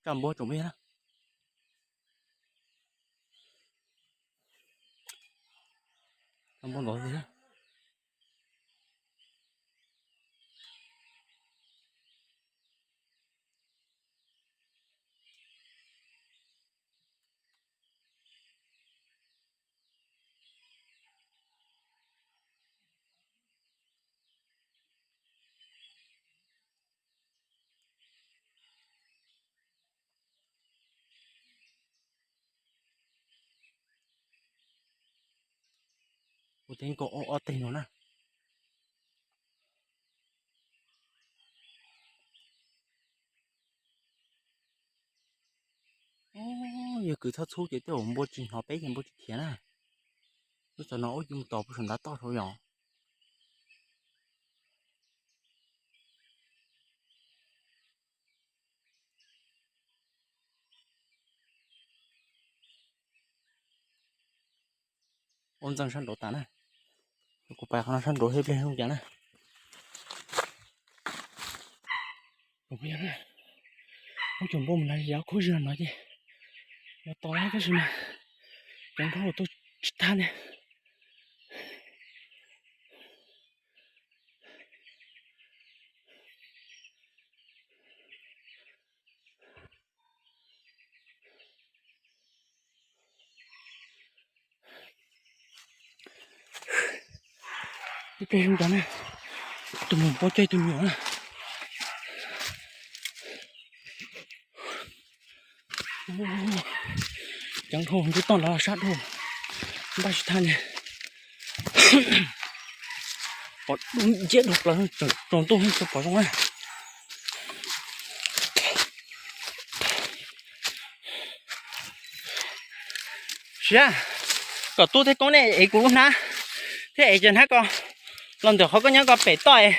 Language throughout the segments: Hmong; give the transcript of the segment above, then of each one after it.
Tsaj npua tsoom phooj ywg na. Tsaj npua ntov tiag. Kuv teev nkaus ob teg no na. Yog kwv txhob txhub ces tej zaum npua tsis hnov peb ces npua tsis khiav na. Lub txog no ub, cia mus tos puag saum ntav toj saud yom. Ua ntxeev sab nraud tas na. Kuv pais qhov no sab nraud thiab pliag zoo cas na. Ub, cov npua mus nrad yav khub zig no ces yuav tos lawm tab sis mas cov npua tuaj tsis tag li. Ib pliag zoo tas na, tus mus pob coj tus me nyuam na. Ceev dhau, ntsib toj nrad sab dhau, npaj tsis thaj li. Pom dub nciab dhau plaws, tsaus ntuj tsis pom zoo na. Siab, kom tub thiab koob nej ev kuv lub hnab thiab ev cov hnab ko los ntawm qhov koj nyob ko pem toj es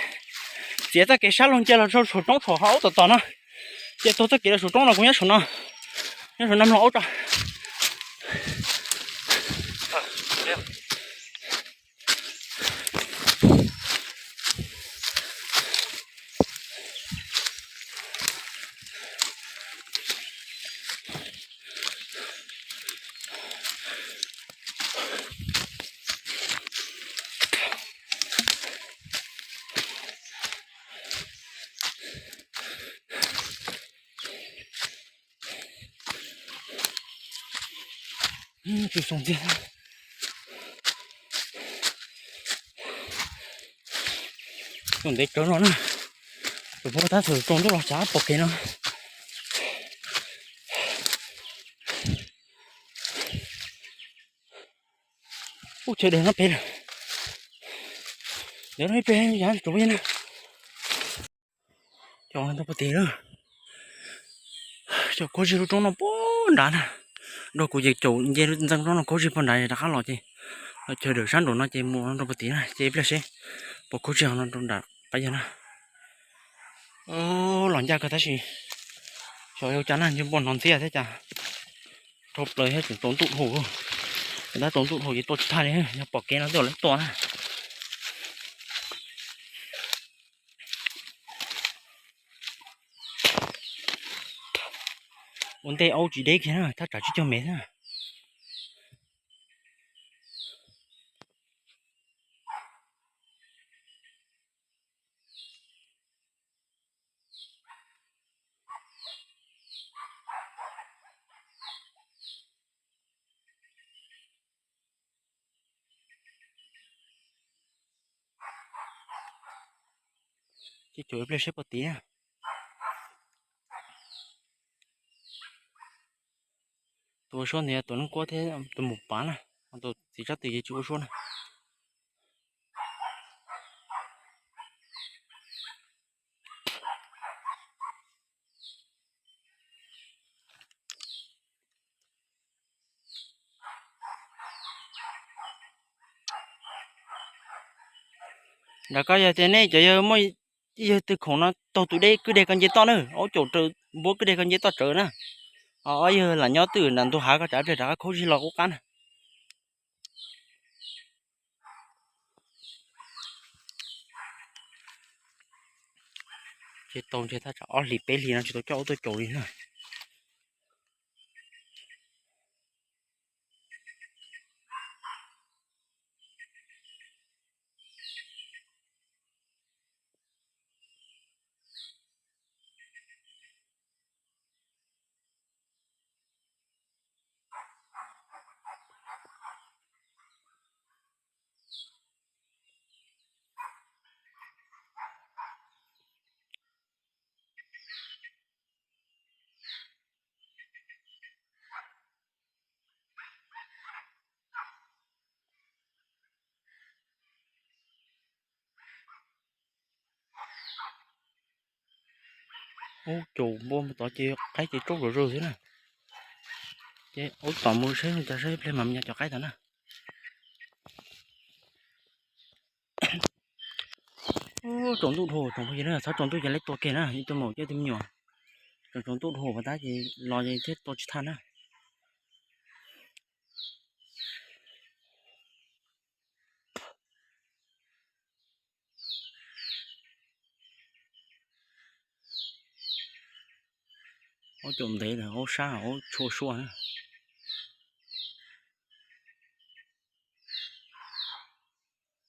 txiav txoj kev sab laug cia los rau saum roob saum hauv ub tom tom no, cia tuag txoj kev rau saum roob no, kuv nyob saum no, nyob saum no mloog ub tso. Tus xoo ntxiag, tus ntev tsawv no na, tus pub tab tus tsaus ntuj los tsav pom kev no. Ub, chaw dawg no pem lawm. Ntawm no ib pliag yav tsuas na. Cov no rau puag tid lawm. Cov khaub zig lub roob no puag nrad na. Nrog kuv ces caum nce ntxeev roob no khaub zig puag nrad rov qab los ces los chaw dawm sab nraum no ces mus rau puag tid na ces ib pliag seb puas khaub zig no rau nram qab yawg na. Los ncaj kawg tab sis xyov yog cas na, ntsej muag hnov ntxiag thiab cas. Dhau plaws thiab tseem tsaus ntuj dhau. Tab tsaus ntuj dhau ces tua tsis tag li, yog pom kev no twb lawv tua na. Ua ntej aub tsis deb kiag na, thaj tsam tsib caug mev na. Ces caum ib pliag seb puas tid na. Tus ua suab ntawd yog tus Neej Kuab thiab tus mus pav na, tus txiv Tsab Twm ces tsis ua suab na. Nram ko yog tias nej cov yawg muaj yawg twg khoom no taug tus dej kwj deg ko nce toj na, aub caum raws npuab kwj deg ko nce toj tsawv na. Ob yawg lam nyob twj ywm nram ntug hav ko tsam pliag rov qab khaub zig los qub qab na. Ces tau ntshe thaj tsam ob hlis peb hlis no tsis tau coj aub tuaj caum li na. Ub, caum npua mus tod ces qaib ces tsaub zom zaws xwb na. Ces ub, tom mus saib zoo cas saib ib pliag mas mus nyob cov qaib tod na. Ub, tsaus ntuj dhau, tsoom phooj ywg na, txhob tsaus ntuj ces lawv tua kiag na, ib tug maum coj ib tug me nyuam. Tsaus tsaus ntuj dhau pas tab ces los ces thiaj tua tsis thaj na. Ub, caum ntev lawm, ub, sab ub tshua sua na.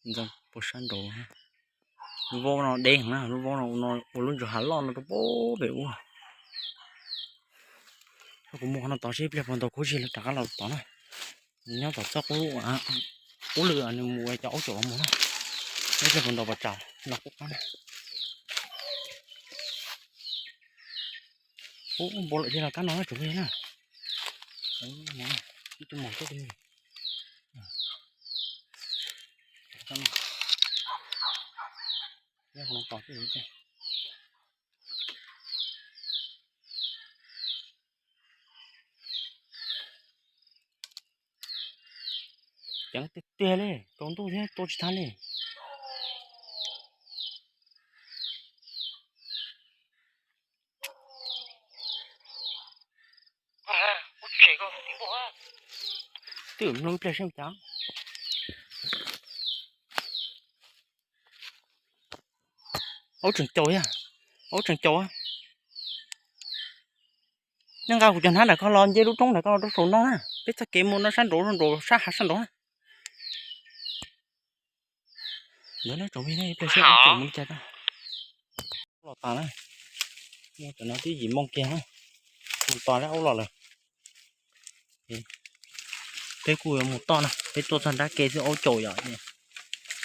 Ntxeev puag sab nraud. Lub vaub no deb heev na, lub vaub no ua lub ntsuag hav loj no rau pem ub. Kuv mus qhov no tod seb ib pliag puas ntaus khuab zig los rov qab los tod na. Nyob tom txoj qub, qub lwm nws mus cov aub caum los mus na. Seb ib pliag puas ntaus pos tsam los qub qab na. Ub, npua lawm thiaj los kab no na tsoom phooj ywg na. Ib tug maum coj ib tug me nyuam. Ceev tiag tiag li, tsaus ntuj thiab tua tsis thaj li. Twb mloog ib pliag seb cas. Aub tseem caum, aub tseem caum. Nej nqa kuv cov hnab nram ko los nce lub roob nram ko los rau saum no na. Peb txoj kev mus no sab nraud, nraud sab hav sab nraud na. Ntawd na tsoom phooj ywg, ib pliag seb aub caum mus li cas tag. Los tas na. Tam no twb yim moo kiag na. Mus tos lawm aub los lawm. Peb kuj yuav mus toj na, peb tuaj txog nrab ke xwb aub caum yom.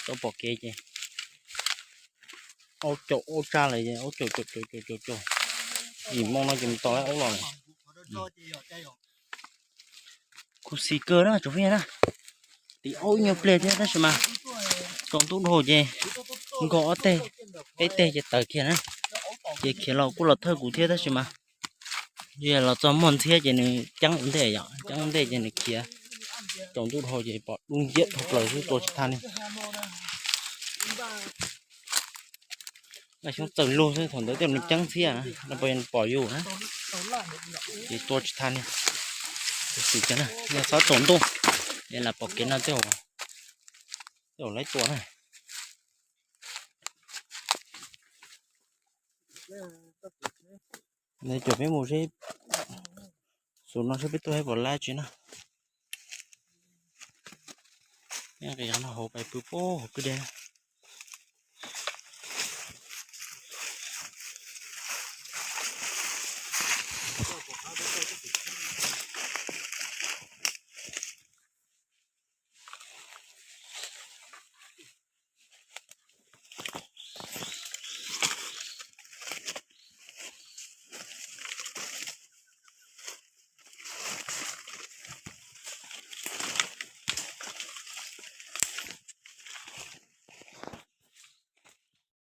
Tuaj pom kev ces aub caum aub tsaj lawm, aub caum caum caum caum caum. Yim moo no ces mus tos lawm aub los lawm. Khuv xim kawg na tsoom phooj ywg na. Tim aub ib nyuag pliag thiab tab sis mas tsaus ntuj dhau ces nkaug ob teg, peb teg ces tawm kiag na. Ces khiav los kuj los thawj kuv thiab tab sis mas yog los txog muaj ntxhiab ces nws ceeb ua ntej yom, ceeb ua ntej ces nws khiav. Tsaus ntuj dhau ces pom dub nciab dhau plaws xwb tua tsis thaj li. Laj xyoob txawm luag xwb, thaum ntawd tej nws ceeb ntxhiab, lawv pom yus na, ces tua tsis thaj li. Khuv xim kawg na, yog txhob tsaus ntuj es lam pom kev no tej zaum lawv tua na. Ces peb mus seb, xub no seb peb tuaj pom lab tsi na. Nqis qhov no hauv pais pw puag hauv kwj deg.